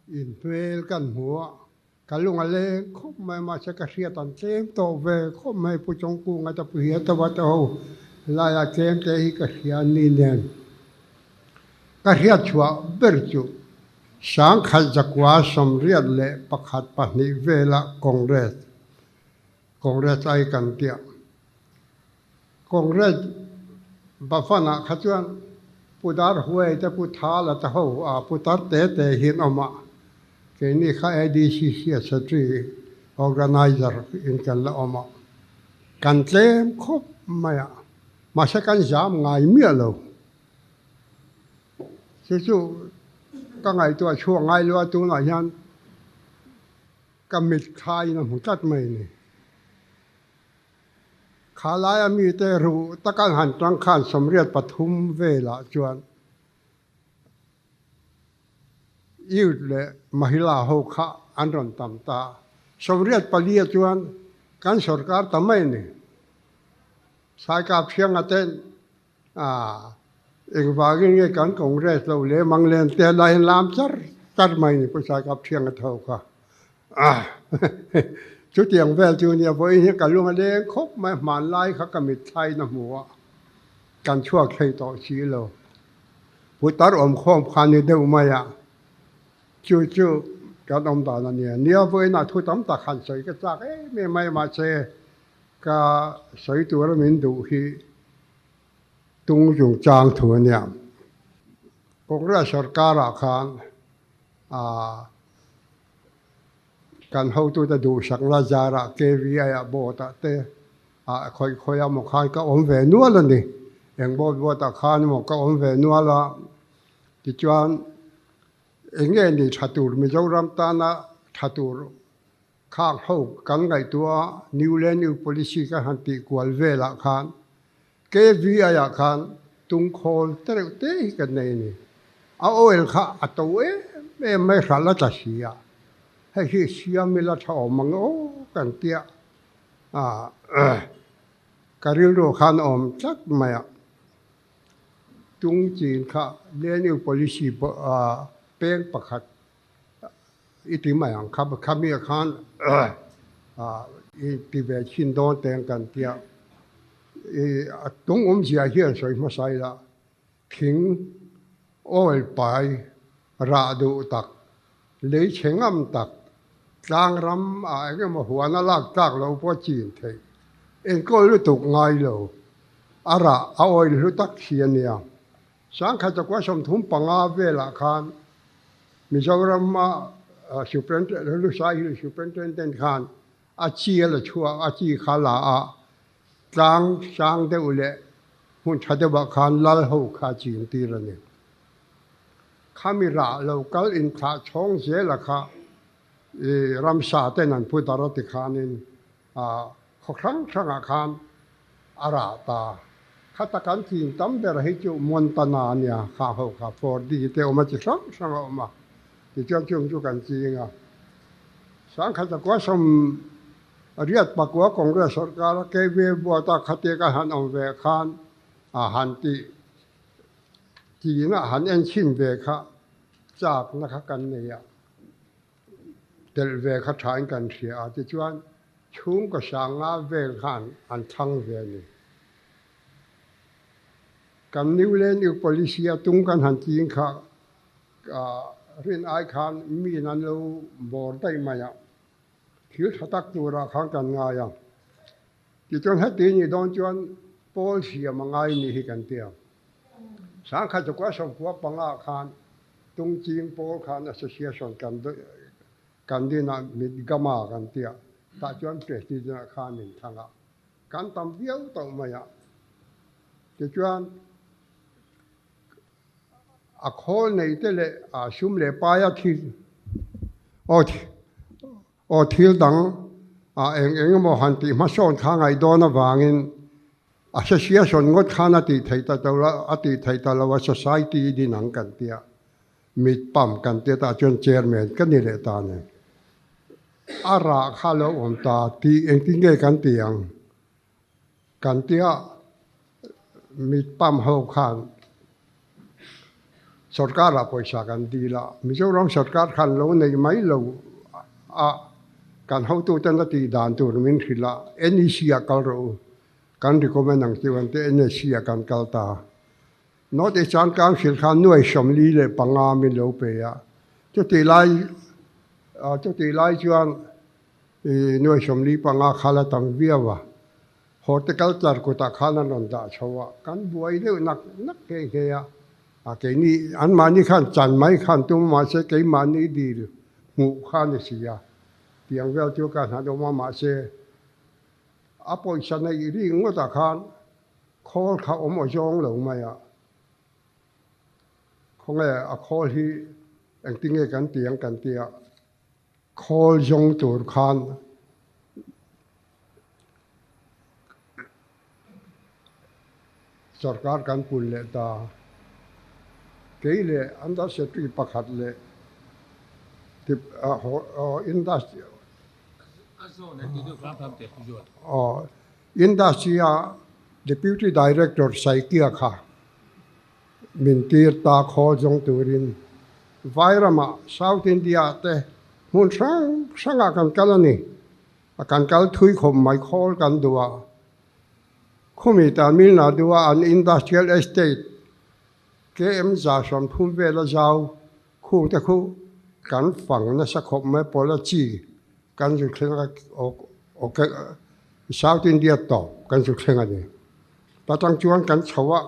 In hmel kan hmu a, ka lung a leng khawp mai mahse ka hriat an tlem tawh ve khawp mai Pu Chawngkunga te Pu Hiatova te ho laia tlem te hi ka hria an ni nen ka hriat chhuah ber chu Sangkhat zakua 81 pahnih vela Congress Congress ai kan tia Congress Bhavan-ah kha chuan Pu Darhuai te Pu Thala te ho a Pu Tar te te hi an awm a, keini kha ADCC Secretary Organiser in kan la awm a, kan tlem khawp mai a, mahse kan zam ngai miah lo. Chu chu ka ngaihtuah chhuak ngai lo a, tunah hian ka mit thlaiin a hmu tlat mai a ni. Kha laia mite ruh taka an han tang khan 83 velah chuan Youth leh Mahila ho kha an rawn tam ta. 84 ah chuan kan sorkar ta mai a ni. Saikap Hrianga ten engvangin nge kan Congress lo leh Manglen te lai hian lam char char mai a ni Pu Saikap Hrianga tho kha. Chutiang vel chu nia vawiin hi ka lung a leng khawp mai, hmanlai kha ka mitthlaiin a hmu a, kan chhuak thei tawh si lo. Putar awmkhawm kha ni deuh mai a, chu chu kan awm dan a nia. Nia vawiinah thu tam tak han sawi ka chak em em mai, mahse ka sawi tura min duh hi tung chungchang thu a nia. Congress sorkarah khan Kan hotute duhsakna zarah KVI-ah board-ah te ah khawih khawih a maw khan ka awm ve nual a ni. Eng board board-ah khan emaw ka awm ve nual a, tichuan eng nge ni tha tur Mizoram tana tha tur khak ho kan ngaihtuah a, New Land Use Policy kan han tih kual velah khan KVI-ah khan tungkhawl te reuh te hi kan nei a ni. A oil kha a to em em mai hralh a tla si a, hei hi siam ila tha awm ang aw kan tia a, ka rilru khan a awm tlat mai a. Tung chin kha Land Use Policy peng pakhat i ti mai ang kha, khami ah khan i ti ve chhin dawn teng kan tia i a tung awmzia hian sawi hmasa ila thing oil pai rah duh tak lei chhe ngam tak tlang ram ah eng emaw huan a lak tlak lo pawh chin theih enkawl lutuk ngai lo a rah a oil hlu tak si a nia. Sangkhat zakua 35 velah khan Mizorama Lusai Hill Superintendent khan a chi a la chhuak, a chi kha la a, tlang sang deuh leh hmun tha deuhah khan lal ho kha a chin tir a ni. Khami rah lo kal inthlah chhawng zela kha ramsa ten an pu dar a ti khanin Khaw hrang hrangah khan a rah ta. Khata kan chin tam ber hi chu Montana a nia, kha ho kha Fordi te awm a, chi hrang hrang a awm a, tichuan chung chu kan ching a. 1989 Congress sorkar a KV Buata khatia kan han awm ve khan a han tih chin a han en chhin ve kha chakna kha kan nei a. Telh ve kha thain kan hria a, tichuan chhungkaw sanga vel khan an thlang ve a ni. Kan New Land Use Policy a tung kan han ching kha rin ai khan miin an lo bawr daih mai a, thil tha tak turah khan kan ngai a. Tichuan heti nih dawn chuan pawl siam a ngai ni hi kan ti a. 1995 khan Tungching pawl khan association kan kan din a, Mitgama kan ti a, tah chuan president ah khan min thlang a, kan tam viau tawh mai a. Tichuan a khawl nei te leh a sum leh paia thil aw aw thil dang ah eng eng emaw han tih hmasawn kha ngaih dawn avangin Association ngawt khan a tih theih ta lo a, a tih theih ta lo a, Society din ang kan tia, mit pump kan tia tah chuan Chairman ka ni leh ta a ni. A rah kha lo awm ta tih engtin nge kan ti ang? Kan tia mit pump ho khan. Sorkar-ah pawisa kan dil a, Mizoram sorkar khan lo nei mai lo a, kan hotuten a tih dan tur min hrilh a, NEC-ah kal rawh u, kan recommend ang chu an ti, NEC-ah kan kal ta. North Eastern Council khan nuai 45 min lo pe a, chutih lai chutih lai chuan nuai 45 kha la tam viau a, Horticulture kutah khan an rawn dah chho a, kan buai deuh nak nak nghe nghe a, a keini anmahni khan chan mai khan tum mahse keimahni dil hmuh kha a ni si a, tiang vel chu ka hna dawm a mahse a pawisa neih ri ngawtah khan khawl kha awm aw zawng lo mai a, khawnge a khawl hi engtinge kan ti ang kan ti a. Khawl zawng tur khan sorkar kan pun leh ta. Kei leh Under Secretary pakhat leh Industry-a Deputy Director Saikia kha Min tir ta khawl zawng turin Vairamah South India te hmun hrang hrangah kan kal a ni. A kan kal thui khawp mai khawl kan duh a. Khumi Tamil Nadu-a an Industrial Estate KM 130 vela zau khung te khu kan fang nasa khawp mai Pollachi kan zu thleng a South India tawp kan zu thleng a ni. Patang chuan kan chho a,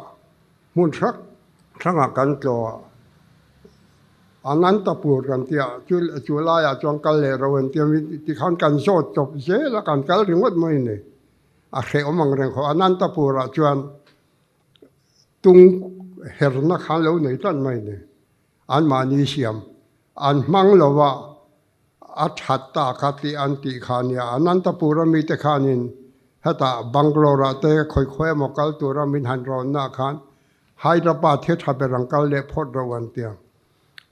hmun hrang hrangah kan tlawh a, Anantapur kan tih a, chu chu laiah chuan kal leh ro an ti a, tikhan kan zawt chawp zel a, kan kal ringawt mai a ni. A hrehawm ang reng khawp. Anantapurah chuan tung herna khan lo nei tlat mai a ni. Anmahni siam an hmang lo a, A that ta kha tih an tih kha nia. Anantapura mite khanin hetah Bangalore-ah te khawi khawi emaw kal tura min han rawnnaah khan Hyderabad hi tha ber ang kal leh phawt ro an tia.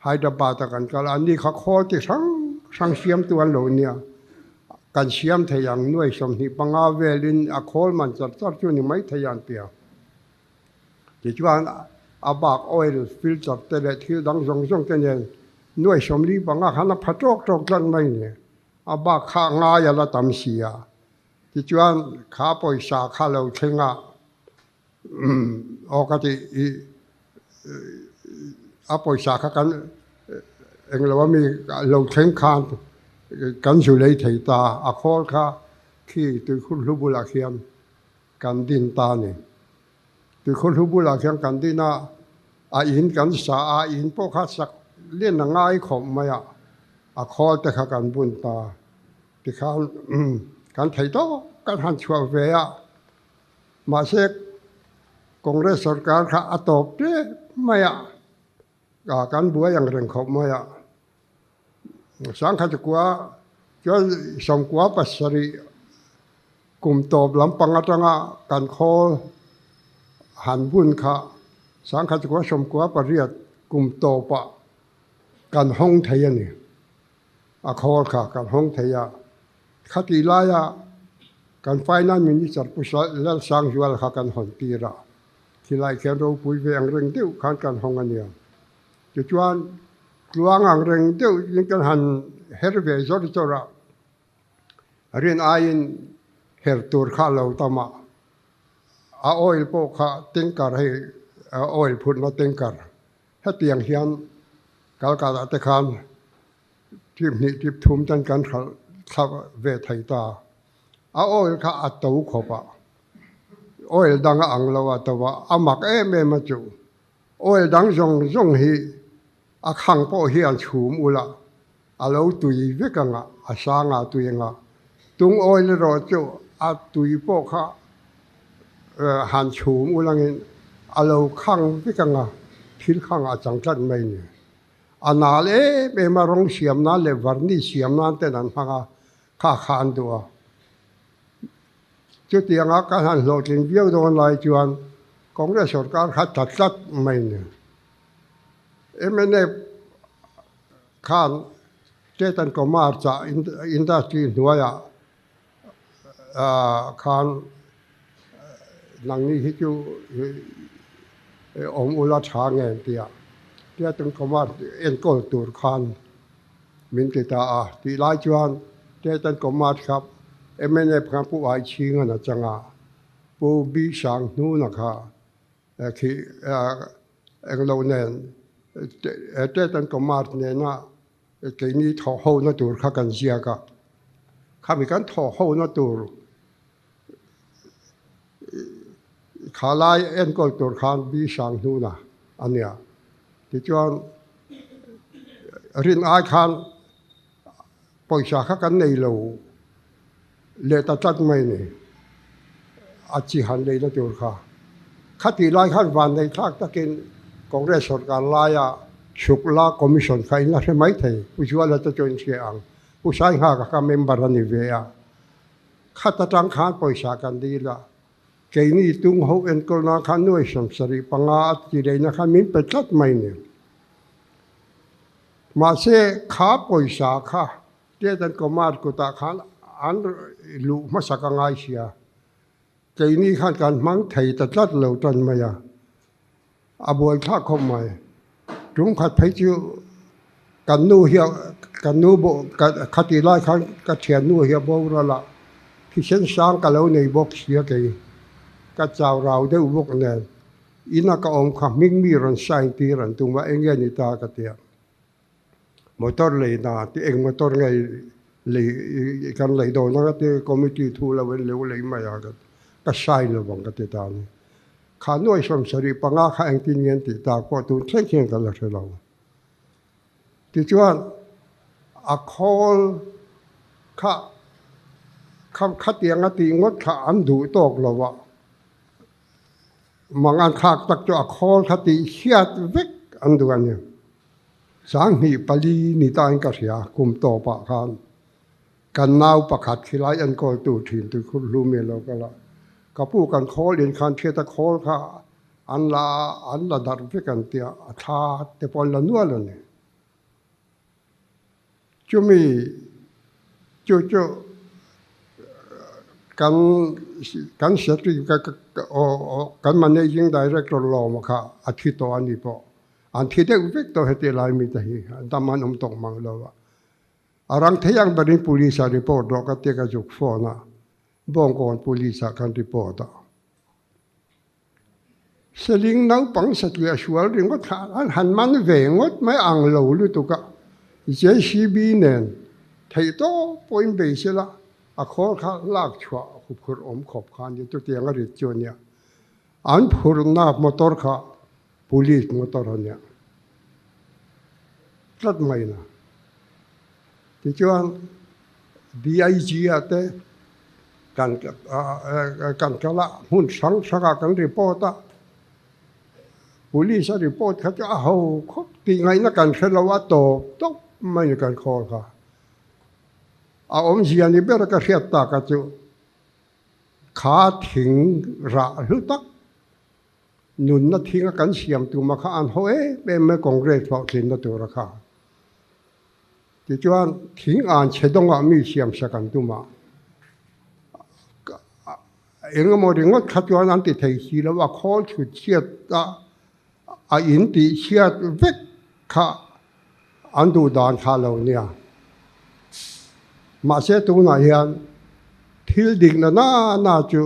Hyderabad-ah kan kal a, ani kha khawl ti hrang hrang siamtu an lo nia. Kan siam thei ang nuai 25 velin a khawl man char char chu ni mai thei an tia. Tichuan, a bak oil filter te leh thil dang zawng zawng te nen nuai 45 khan a pha tawk tawk tlat mai ni. A bak kha ngai a la tam si a. Tichuan, kha pawisa kha lo thleng a, aw ka ti i a pawisa kha kan englo ami lo thleng khan kan zu lei thei ta. A khawl kha khi tuikhur hlu bulah khian kan din ta a ni. Tuikhur hlu bulah khian kan din a, a in kan sa a, in pawh kha sak lian a ngai khawp mai a, a khawl te kha kan bun ta. Tikhan kan thei tawk kan han chhuah ve a, mahse Congress sorkar kha a tawp tep mai a, kan buai ang reng khawp mai a. Sangkhat kua chuan 97 kum tawp lampang atanga kan khawl han bun kha 1998 kum tawpah kan hawng thei a ni. A khawl kha kan hawng thei a. Khatih laia kan Finance Minister Pu Lalsangzuala kha kan hawn tir a. Khilai khian ropui ve ang reng deuh khan kan hawng a nia. Tichuan, tluang ang reng deuh in kan han her ve zawr zawr a, rin aiin her tur kha a lo tam a, a oil pawh kha tanker hei oil phurhna tanker hetiang hian Calcutta te khan trip hnih trip thum ten kan hralh thla ve thei ta, a oil kha a to khawp a, oil dang a ang lo a to a, a mak em em a chu. Oil dang zawng zawng hi a khang pawh hi an chhum ul a, a lo tui vek ang a, a sang a tui ang a. Tung oil erawh chu a tui pawh kha han chhum ul angin a lo khang vek ang a, thil khang a chang tlat mai ni. A nal em em a, rawng siam nan leh varnish siam nan ten an hmang a, kha kha an duh a. Chutianga kan han hlawhtling viau dawn lai chuan Congress sorkar kha tla tlat mai ni. Mnf khan State and Commerce ah Industry hnuaiah khan nangni hi chu awm ula tha nge an ti a. Theatre Command enkawl tur khan min ti ta a. Tih lai chuan Theatre Command kha mnf khan Pu Aichhingan a chang a, Pu B Sanghnuna kha khi englo nen Theatre Command nena keini thawh hona tur kha kan ziak a. Khami kan thawh hona tur Kha lai enkawl tur khan Bi Sang hnuna a nia. Tichuan rin ai khan pawisa kha kan nei lo leh ta tlat mai ni. A chi han leina tur kha. Khatih lai khan vanneih thlak takin Congress sawrkar laia Shukla Commission kha in la hre mai thei. Pu Zuala te chuan in hria ang. Pu Sainghaka kha member a ni ve a. Khat atang khan pawisa kan dil a, keini tung ho enkawlna khan nuai 75 a ti leina khan min pe tlat mai ni. Mahse, kha pawisa kha Tetan Kumar kutah khan an luh hmasak a ngai sia, keini khan kan hmang thei ta tlat lo tan mai a, A buaithlak khawp mai. Tum khat phei chu kan nu hi kan nu khatih lai khan ka thiannu hi a boral a, thisen sang ka lo nei bawk sia kei. Ka chau rau deuh bawk nen ina ka awm kha hming mi rawn sign tir an tum a, eng nge ni ta ka ti a. Motor lei na ti eng motor nge lei kan lei dawn anga ti committee thu lo in leu lei mai a ka sign lo vang ka ti ta a ni. Kha nuai 75 kha engtin nge an tih tak pawh tun thleng hian ka la hre lo. Tichuan a khawl kha kha khatiang a tih ngawt kha an duh tawk lo a, mangan thlak tak chu a khawl kha tih hriat vek an duh a ni. 2004 ni tain ka hria kum tawpah khan kan nau pakhat khilai enkawltu thin tuikhur hlumi a lo kal a, ka pu kan khawl in khan thiata khawl kha an la an la darh vek an tia a thla te pawh an la nual a ni. Chumi chu chu kan kan secretary kan managing director lawma kha a thi tawh a ni pawh. An thi deuh vek tawh heti lai mite hi dam an awm tawk mang lo a. A rang thei ang berin police ah report rawh ka tia ka zuk phone a, Bawngkawn police ah khan report a. Seling naupang satliah sual ringawt kha an han man ve ngawt mai ang lo lutuk a, JCB nen theih tawp pawhin bei sela a khawl kha lak chhuah huphurh awm khawp kha a ni chutiang a rit chu a nia. An phurhna motor kha Police motor a nia tlat mai na. Tichuan DIG ah te kan kan kal a, hmun hrang hrang ah kan report a, Police a report kha chu a ho khawp tih ngaihna kan hre lo a tawp tawp mai ni kan khawl kha. A awmzia ni ber ka hriat tak a chu kha thing rah hlu tak Nunna thinga kan siam tuma kha an haw em em mai Congress hlawhtlinna tura kha. Tichuan thing an chhe dawngah mi siam sak an tum a, engemaw ringawt kha chuan an ti thei si lo a, khawl chhut chhiat a, a in tih chhiat vek kha an duh dan kha lo nia. Mahse tunah hian thil dikna na na chu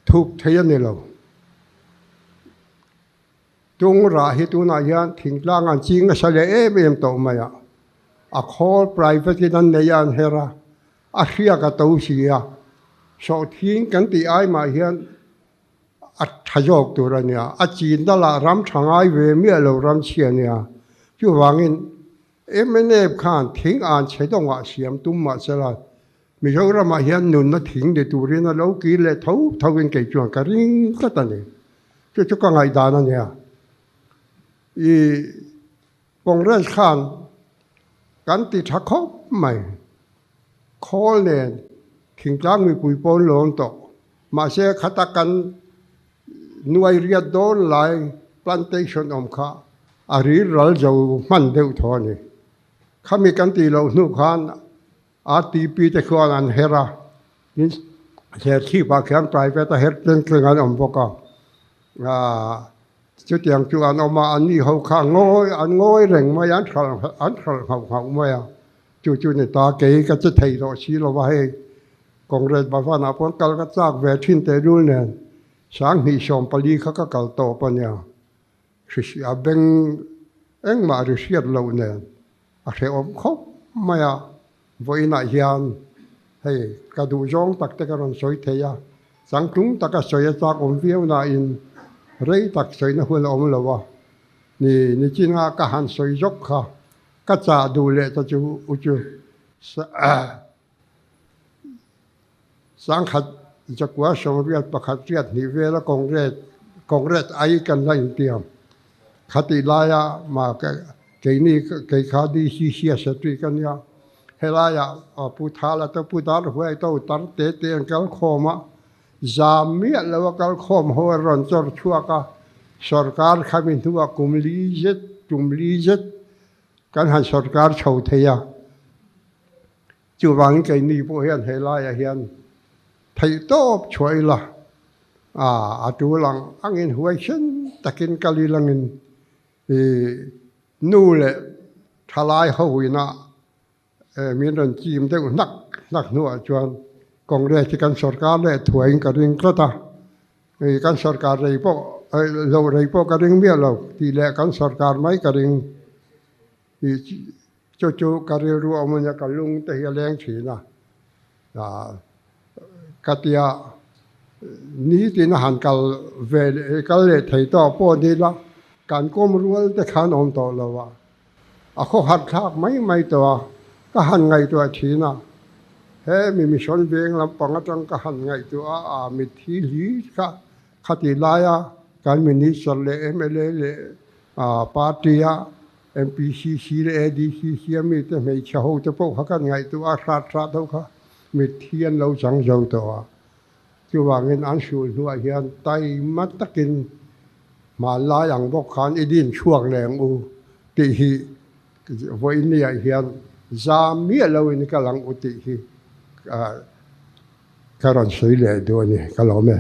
Thuk thei a ni lo. Tung rah hi tunah hian thingtlang an ching nasa leh em em tawh mai a. A khawl private in an nei a an her a, a hriak a to si a. Sawhthing kan tih ai mah hian a tha zawk tur a nia. A chinna lah ram tha ngai ve miah lo ram chhia a nia. Chuvangin mnf khan thing an chhe dawngah siam tum mah sela Mizoramah hian nunna thing ni turin a lo kir leh tho tho in kei chuan ka ring tlat a ni. Chu chu ka ngaihdan a nia. I Congress khan kan ti tha khawp mai. Khawl nen thingtlang mipui pawn lawm tawh. Mahse khata kan nuai riat dawn lai plantation awm kha a rir ral zo hman deuh tho a ni. Khami kan tih loh hnu khan RTP te chuan an her a, tin Serchhip ah khian private a her tleng tleng an awm bawk a. Chutiang chu an awm a, anni ho kha ngawi an ngawi reng mai a, an hralh an hralh nghauh nghauh mai a. Chu chu ni ta, kei ka che thei tawh si lo va, hei Congress Bhavan ah pawh kal ka chak ve thin tehlul nen 2014 kha ka kal tawp a nia. Hri a beng engmah ri hriat loh nen a hrehawm khawp mai a, vawiinah hian hei ka duh zawng tak te ka rawn sawi thei a, changtlung taka sawi a chak awm viau nain rei tak sawina hun a awm lo a, ni nichinga ka han sawi zawk kha ka chah duh leh ta chu u chu Sangkhat zakua sawmriat pakhat riat hnih vela Congress Congress ai kan la intiam. Khatih laia ma keini kei kha DCC a secretary ka nia. Helaia Pu Thala te Pu Darhuai to tar te te an kal khawm a, zam miah lo a kal khawm ho a rawn chawr chhuak a, sorkar khami hnuah kum li zet tum li zet kan han sorkar chho thei a. Chuvangin keini pawh hian he laiah hian theihtawp chhuah ila a tul ang angin huaisen takin kal ilangin ih nu leh thalai ho ina min rawn chim deuh hnak hnak hnuah chuan Congress hi kan sorkar leh thuaiin ka ring tlat a, ih kan sorkar rei pawh lo rei pawh ka ring miah lo tih leh kan sorkar mai ka ring. Ih chu chu ka rilru a awm a nia, ka lung te hi a leng thin a, ka tia nitin a han kal ve leh kal leh thei tawh pawh ni la, kan kawm rual te khan awm tawh lo a, a khawhar thlak mai mai tawh a, ka han ngaihtuah thin a, he mi mission veng lampang atang ka han ngaihtuah a, a mitthi hli kha Khatih laia kan Minister leh mla leh party a MPCC leh ADCC a mite hmeichhe ho te pawh kha kan ngaihtuah a, hrat hrat ho kha mitthi an lo chang zo tawh a. Chuvangin an hrul hnuah hian taima takin hmanlai ang bawk khan i din chhuak leh ang u tih hi vawiin-niah hian zam miah loin ka lang u tih hi ka rawn sawi leh duh a ni, ka lawm e.